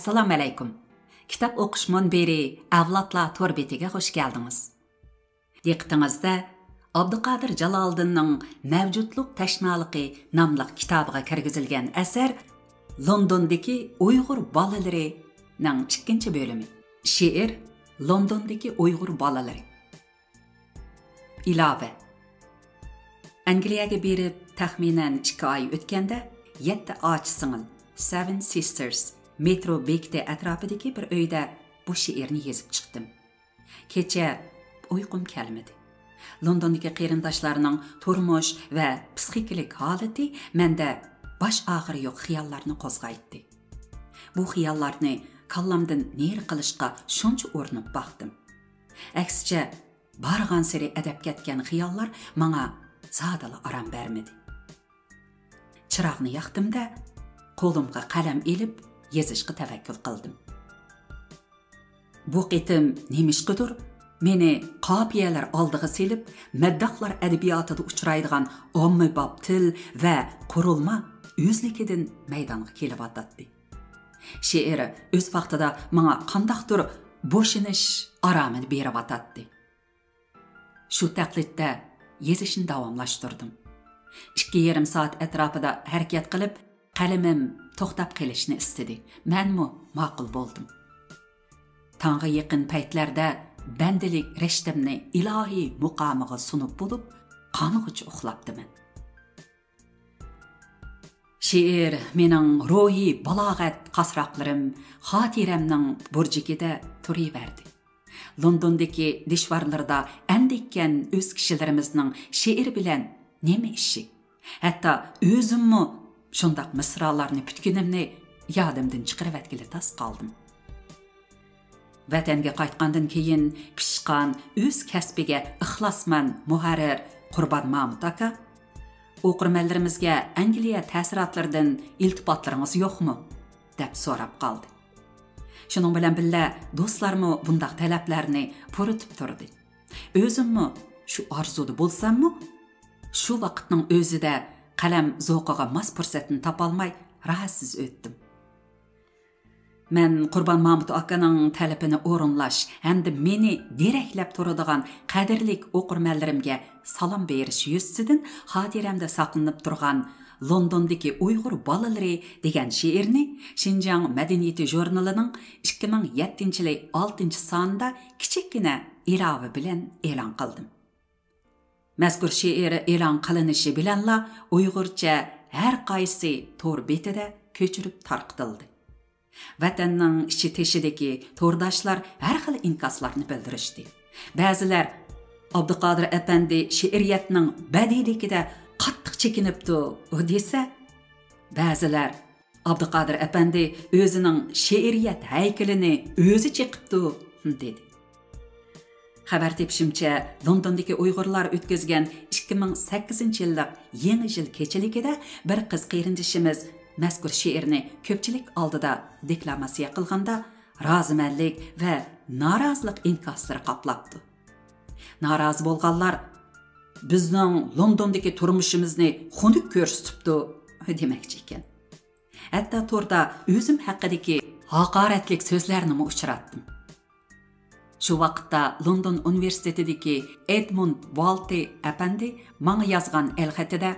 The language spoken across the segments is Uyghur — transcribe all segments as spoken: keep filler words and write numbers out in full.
ئەسسالامۇئەلەيكۇم. كىتاب ئوقۇش مۇنبىرى ئەۋلادلار تور بېتىگە خۇش كەلدىڭىز. دىققىتىڭىزدە ئابدۇقادىر جالالىدىننىڭ مەۋجۇتلۇق تەشنالىقى ناملىق كىتابىغا كىرگۈزۈلگەن ئەسەر لوندوندىكى ئۇيغۇر بالىلىرىنىڭ ئىككىنچى بۆلۈمى. شېئىر لوندوندىكى ئۇيغۇر بالىلىرى. ئىلاۋە. ئەنگلىيەگە بېرىپ تەخمىنەن ئىككى ئاي ئۆتكەندە، يەتتە ئاچا سىڭىل، Seven Sisters، مېترو بېكىتى ئەتراپىدىكى بىر ئۆيدە بۇ شېئىرنى يېزىپ چىقتىم. كېچە ئۇيقۇم كەلمىدى. لوندوندىكى قېرىنداشلارنىڭ تۇرمۇش ۋە پسىخىكىلىق ھالىتى مەندە باش ئاخىرى يوق خىياللارنى قوزغايتتى. بۇ خىياللارنى كاللامدىن نېرى قىلىشقا شۇنچە ئۇرۇنۇپ باقتىم. ئەكسىچە، بارغانسېرى ئەدەپ كەتكەن خىياللار ماڭا زادىلا ئارام بەرمىدى. چىراغنى ياقتىم-دە، قولۇمغا قەلەم ئېلىپ، يېزىشقا تەۋەككۈل قىلدىم. بۇ قېتىم نېمىشقىدۇر، مېنى قاپىيەلەر ئالدىغا سېلىپ، مەدداھلار ئەدەبىياتىدا ئۇچرايدىغان ئاممىباب تىل ۋە قۇرۇلما ئۆزلۈكىدىن مەيدانغا كېلىۋاتاتتى. شېئىر ئۆز ۋاقتىدا ماڭا قانداقتۇر بوشىنىش ئارامىنى بېرىۋاتاتتى. شۇ تەقلىدتە يېزىشنى داۋاملاشتۇردۇم. ئىككى يېرىم سائەت ئەتراپىدا ھەرىكەت قىلىپ، قەلىمىم توختاپ قېلىشنى ئىستىدى. مەنمۇ ماقۇل بولدۇم. تاڭغا يېقىن پەيتلەردە بەندىلىك رەشتەمنى ئىلاھىي مۇقامىغا سۇنۇپ بولۇپ، قانغۇچە ئۇخلاپتىمەن. شېئىر مېنىڭ روھىي بالاغەت قاسراقلىرىم، خاتىرەمنىڭ بۇرجىكىدە تۇرۇۋەردى. لوندوندىكى دىشۋارلىرىدا ئەندىككەن ئۆز كىشىلىرىمىزنىڭ شېئىر بىلەن نېمە ئىشى؟ ھەتتا ئۆزۈممۇ شۇنداق مىسرالارنى پۈتكىنىمنى يادىمدىن چىقىرىۋەتكىلى تاس قالدىم. ۋەتەنگە قايتقاندىن كېيىن پىشقان، ئۆز كەسپىگە ئىخلاسمەن مۇھەررىر قۇربان مامۇت ئاكا، «ئوقۇرمەنلىرىمىزگە ئەنگلىيە تەسىراتلىرىدىن ئىلتىپاتلىرىڭىز يوقمۇ؟» دەپ سوراپ قالدى. شۇنىڭ بىلەن بىللە، دوستلارمۇ بۇنداق تەلەپلەرنى پۇرىتىپ تۇردى. ئۆزۈممۇ شۇ ئارزۇدا بولساممۇ، شۇ ۋاقىتنىڭ ئۆزىدە قەلەم زوقىغا ماس پۇرسەتنى تاپالماي، راھەتسىز ئۆتتۈم. مەن قۇربان مامۇت ئاكىنىڭ تەلىپىنى ئورۇنلاش ھەمدە مېنى دېرەكلەپ تۇرىدىغان قەدىرلىك ئوقۇرمەنلىرىمگە سالام بېرىش يۈزىسىدىن خاتىرەمدە ساقلىنىپ تۇرغان لوندوندىكى ئۇيغۇر بالىلىرى دېگەن شېئىرنى شىنجاڭ مەدەنىيىتى ژۇرنىلىنىڭ ئىككى مىڭ يەتتىنچى يىلى ئالتىنچى سانىدا كىچىككىنە ئىلاۋە بىلەن ئېلان قىلدىم. مەزكۇر شېئىر ئېلان قىلىنىشى بىلەنلا ئۇيغۇرچە ھەر قايسى تور بېتىدە كۆچۈرۈپ تارقىتىلدى. ۋەتەننىڭ ئىچى تېشىدىكى تورداشلار ھەر خىل ئىنكاسلارنى بىلدۈرۈشتى. بەزىلەر، «ئابدۇقادىر ئەپەندى شېئىرىيەتنىڭ بەدىيلىكىدە قاتتىق چېكىنىپتۇ» دېسە، بەزىلەر، «ئابدۇقادىر ئەپەندى ئۆزىنىڭ شېئىرىيەت ھەيكىلىنى ئۆزى چېقىپتۇ» دېدى. خەۋەر تېپىشىمچە، لوندوندىكى ئۇيغۇرلار ئۆتكۈزگەن ئىككى مىڭ سەككىزىنچى يىللىق يېڭى يىل كېچىلىكىدە بىر قىز قېرىندىشىمىز مەزكۇر شېئىرنى كۆپچىلىك ئالدىدا دېكلاماتسىيە قىلغاندا، رازىمەنلىك ۋە نارازىلىق ئىنكاسلىرى قاپلاپتۇ. نارازى بولغانلار، «بىزنىڭ لوندوندىكى تۇرمۇشىمىزنى خۇنۈك كۆرسىتىپتۇ» دېمەكچى ئىكەن. ھەتتا توردا ئۆزۈم ھەققىدىكى ھاقارەتلىك سۆزلەرنىمۇ ئۇچراتتىم. شۇ ۋاقىتتا لوندون ئۇنىۋېرسىتېتىدىكى ئېدموند ۋالتى ئەپەندى ماڭا يازغان ئەلخېتىدە،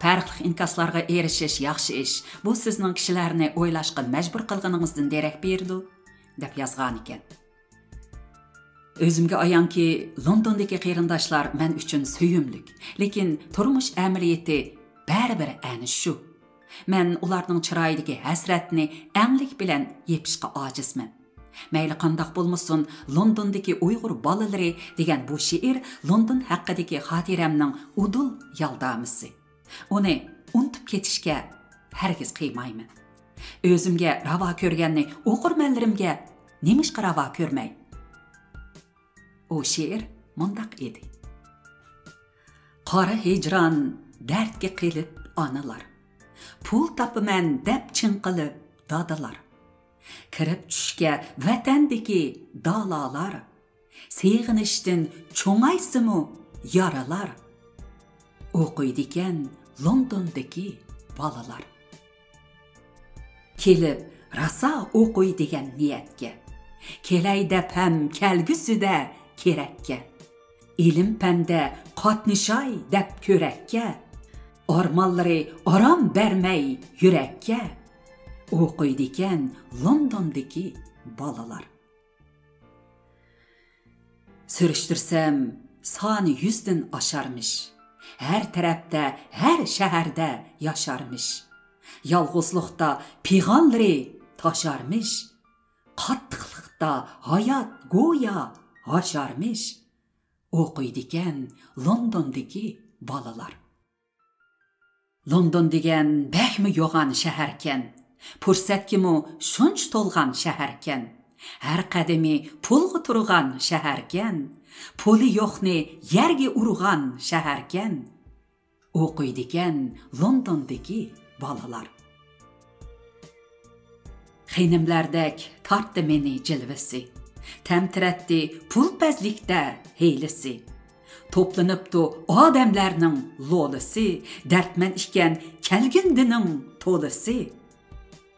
«پەرقلىق ئىنكاسلارغا ئېرىشىش ياخشى ئىش. بۇ سىزنىڭ كىشىلەرنى ئويلاشقا مەجبۇر قىلغىنىڭىزدىن دېرەك بېرىدۇ» دەپ يازغانىكەن. ئۆزۈمگە ئايانكى، لوندوندىكى قېرىنداشلار مەن ئۈچۈن سۆيۈملۈك، لېكىن تۇرمۇش ئەمەلىيىتى بەرىبىر ئەنە شۇ. مەن ئۇلارنىڭ چىرايىدىكى ھەسرەتنى ئەڭلىك بىلەن يېپىشقا ئاجىزمەن. مەيلى قانداق بولمىسۇن، لوندوندىكى ئۇيغۇر بالىلىرى دېگەن بۇ شېئىر لوندون ھەققىدىكى خاتىرەمنىڭ ئۇدۇل يالدامىسى. ئۇنى ئۇنتۇپ كېتىشكە ھەرگىز قىيمايمەن. ئۆزۈمگە راۋا كۆرگەننى ئوقۇرمەنلىرىمگە نېمىشقا راۋا كۆرمەي؟ ئۇ شېئىر مۇنداق ئىدى: «قارا ھىجران دەردكە قېلىپ ئانىلار، پۇل تاپىمەن دەپ چىڭقىلىپ دادىلار، كىرىپ چۈشكە ۋەتەندىكى دالالار، سېغىنىشتىن چوڭايسىمۇ يارىلار، ئوقۇيدىكەن لوندوندىكى بالىلار.» كېلىپ راسا ئوقۇي دېگەن نىيەتكە، كېلەي دەپ ھەم كەلگۈسىدە كېرەككە، ئىلىم-پەندە قاتنىشاي دەپ كۆرەككە، ئارمانلىرى ئارام بەرمەي يۈرەككە، ئوقۇيدىكەن لوندوندىكى بالىلار. سۈرۈشتۈرسەم، سانى يۈزدىن ئاشارمىش. ھەر تەرەپتە، ھەر شەھەردە ياشارمىش. يالغۇزلۇقتا پىغانلىرى تاشارمىش. قاتتىقلىقتا ھايات گويا ھاشارمىش. ئوقۇيدىكەن لوندوندىكى بالىلار. لوندون دېگەن بەكمۇ يوغان شەھەركەن، پۇرسەتكىمۇ شۇنچە تولغان شەھەركەن. ھەر قەدىمى پۇلغا تۇرغان شەھەركەن، پۇلى يوقنى يەرگە ئۇرغان شەھەركەن. ئوقۇيدىكەن لوندوندىكى بالىلار. خېنىملەردەك تارتتى مېنى جىلۋىسى، تەمتىرەتتى پۇلپەزلىكتە ھىيلىسى. توپلىنىپتۇ ئادەملەرنىڭ لولىسى، دەردمەن ئىكەن كەلگۈندىنىڭ تولىسى.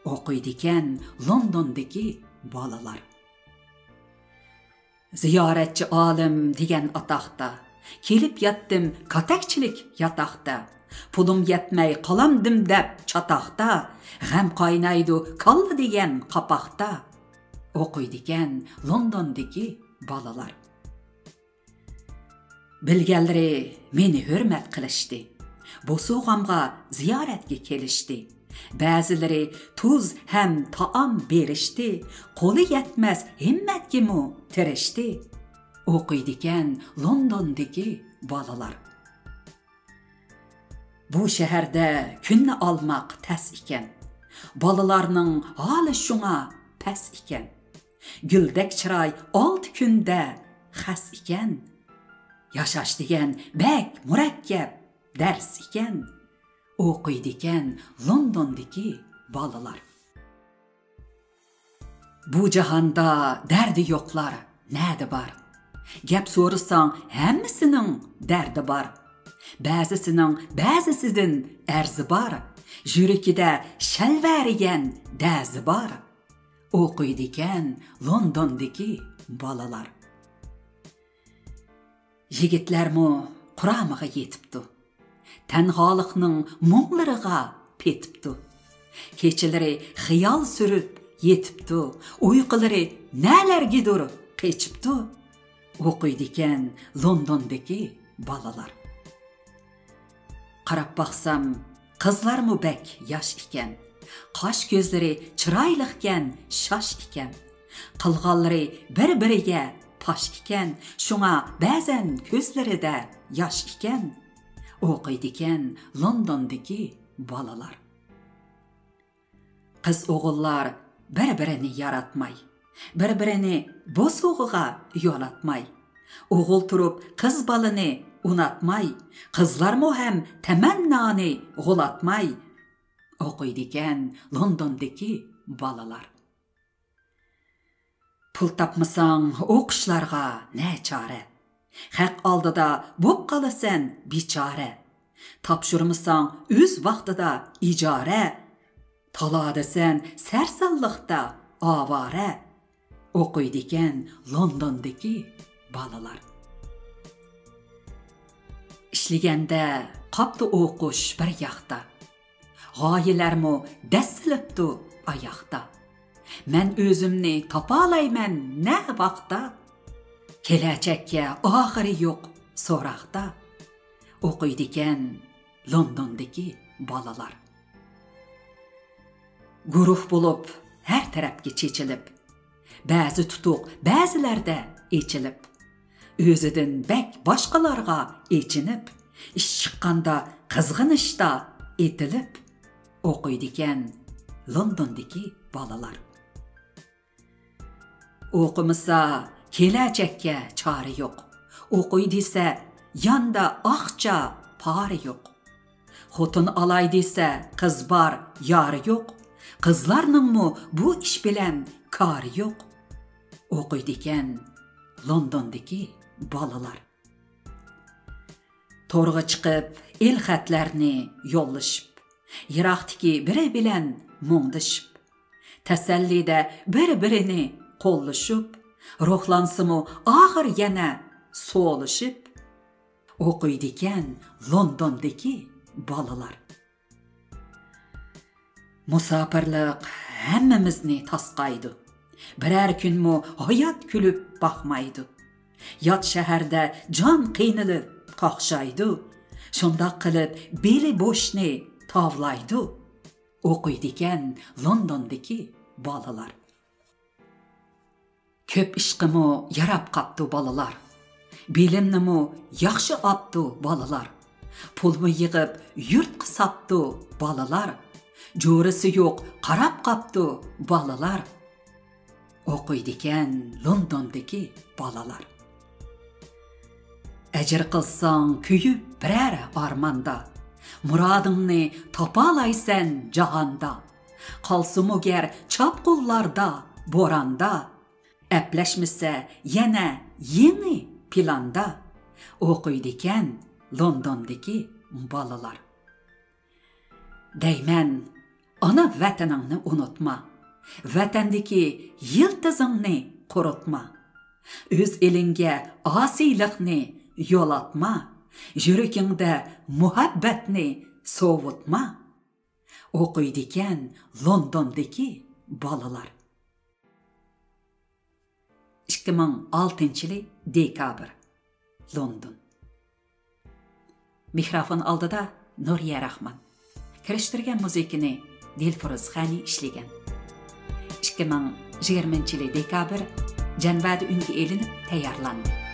ئوقۇيدىكەن لوندوندىكى بالىلار. زىيارەتچى ئالىم دېگەن ئاتاقتا، كېلىپ ياتتىم كاتەكچىلىك ياتاقتا. پۇلۇم يەتمەي قالامدىم دەپ چاتاقتا، غەم قاينايدۇ كاللا دېگەن قاپاقتا. ئوقۇيدىكەن لوندوندىكى بالىلار. بىلگەنلىرى مېنى ھۆرمەت قىلىشتى، بوسۇغامغا زىيارەتكە كېلىشتى. بەزىلىرى تۇز ھەم تائام بېرىشتى، قولى يەتمەس ھىممەتكىمۇ تىرىشتى. ئوقۇيدىكەن لوندوندىكى بالىلار. بۇ شەھەردە كۈننى ئالماق تەس ئىكەن، بالىلارنىڭ ھالى شۇڭا پەس ئىكەن. گۈلدەك چىراي ئالتە كۈندە خەس ئىكەن. ياشاش دېگەن بەك مۇرەككەپ دەرس ئىكەن. ئوقۇيدىكەن لوندوندىكى بالىلار. بۇ جاھاندا دەردى يوقلار نەدە بار؟ گەپ سورىساڭ، ھەممىسىنىڭ دەردى بار. بەزىسىنىڭ بەزىسىدىن ئەرزى بار. يۈرىكىدە شەلۋەرىگەن دەزى بار. ئوقۇيدىكەن لوندوندىكى بالىلار. يىگىتلەرمۇ قۇرامىغا يېتىپتۇ. تەنھالىقنىڭ مۇڭلىرىغا پېتىپتۇ. كېچىلىرى خىيال سۈرۈپ يېتىپتۇ. ئۇيقۇلىرى نەلەرگىدۇر قېچىپتۇ. ئوقۇيدىكەن لوندوندىكى بالىلار. قاراپ باقسام، قىزلارمۇ بەك ياش ئىكەن. قاش كۆزلىرى چىرايلىقكەن، شاش ئىكەن. قىلغانلىرى بىر-بىرىگە پاش ئىكەن، شۇڭا بەزەن كۆزلىرىدە ياش ئىكەن. ئوقۇيدىكەن لوندوندىكى بالىلار. قىز-ئوغۇللار بىر-بىرىنى ياراتماي، بىر-بىرىنى بوسۇغىغا يولاتماي، ئوغۇل تۇرۇپ قىز بالىنى ئۇناتماي، قىزلارمۇ ھەم تەمەننانى غۇلاتماي، ئوقۇيدىكەن لوندوندىكى بالىلار. پۇل تاپمىساڭ ئوقۇشلارغا نە چارە؟ خەق ئالدىدا بوپ قالىسەن بىچارە. تاپشۇرمىساڭ ئۆز ۋاقتىدا ئىجارە. تالادا سەن سەرسانلىقتا ئاۋارە. ئوقۇيدىكەن لوندوندىكى بالىلار. ئىشلىگەندە قاپتۇ ئوقۇش بىر ياقتا. غايىلەرمۇ دەسسىلىپتۇ ئاياقتا. مەن ئۆزۈمنى تاپالايمەن نە ۋاقتا؟ كېلەچەككە ئاخىرى يوق سوراقتا. ئوقۇيدىكەن لوندوندىكى بالىلار. گۇرۇھ بولۇپ ھەر تەرەپكە چېچىلىپ، بەزى تۇتۇق بەزىلەردە ئېچىلىپ، ئۆزىدىن بەك باشقىلارغا ئېچىنىپ، ئىش چىققاندا قىزغىنىشتا ئېتىلىپ، ئوقۇيدىكەن لوندوندىكى بالىلار. ئوقۇمىسا كېلەچەككە چارە يوق. ئوقۇي دېسە ياندا ئاقچا پارە يوق. خوتۇن ئالاي دېسە قىز بار، يارى يوق. قىزلارنىڭمۇ بۇ ئىش بىلەن كارى يوق. ئوقۇيدىكەن لوندوندىكى بالىلار. تورغا چىقىپ، ئېلخەتلەرنى يوللىشىپ، يىراقتىكى بىرى بىلەن مۇڭدىشىپ، تەسەللىدە بىر-بىرىنى قوللىشىپ، روھلانسىمۇ ئاخىر يەنە سولىشىپ، ئوقۇيدىكەن لوندوندىكى بالىلار. مۇساپىرلىق ھەممىمىزنى تاسقايدۇ. بىرەر كۈنمۇ ھايات كۈلۈپ باقمايدۇ. يات شەھەردە جان قىينىلىپ قاقشايدۇ. شۇنداق قىلىپ بېلى بوشنى تاۋلايدۇ. ئوقۇيدىكەن لوندوندىكى بالىلار. كۆپ ئىشقىمۇ ياراپ قاپتۇ بالىلار. بىلىمنىمۇ ياخشى ئاپتۇ بالىلار. پۇلمۇ يىغىپ يۇرتقا ساپتۇ بالىلار. جورىسى يوق قاراپ قاپتۇ بالىلار. ئوقۇيدىكەن لوندوندىكى بالىلار. ئەجىر قىلساڭ كۆيۈپ بىرەر ئارماندا، مۇرادىڭنى تاپالايسەن جاھاندا. قالسىمۇ گەر چاپقۇنلاردا، بوراندا، ئەپلەشمىسە يەنە يېڭى پىلاندا، ئوقۇيدىكەن لوندوندىكى بالىلار. دەيمەن، ئانا ۋەتىنىڭنى ئۇنتۇما، ۋەتەندىكى يىلتىزىڭنى قۇرۇتما. ئۆز ئېلىڭگە ئاسىيلىقنى يولاتما، يۈرىكىڭدە مۇھەببەتنى سوۋۇتما. ئوقۇيدىكەن لوندوندىكى بالىلار. ئىككى مىڭ ئالتىنچى يىلى دېكابىر، لوندون. مىكروفون ئالدىدا نۇرىيە راخمان. كىرىشتۈرگەن مۇزىكىنى دىلفۇرۇز خەنى ئىشلىگەن. ئىككى مىڭ يىگىرمىنچى يىلى دېكابىر، جەنۋەدە ئۈنگە ئېلىنىپ تەييارلاندى.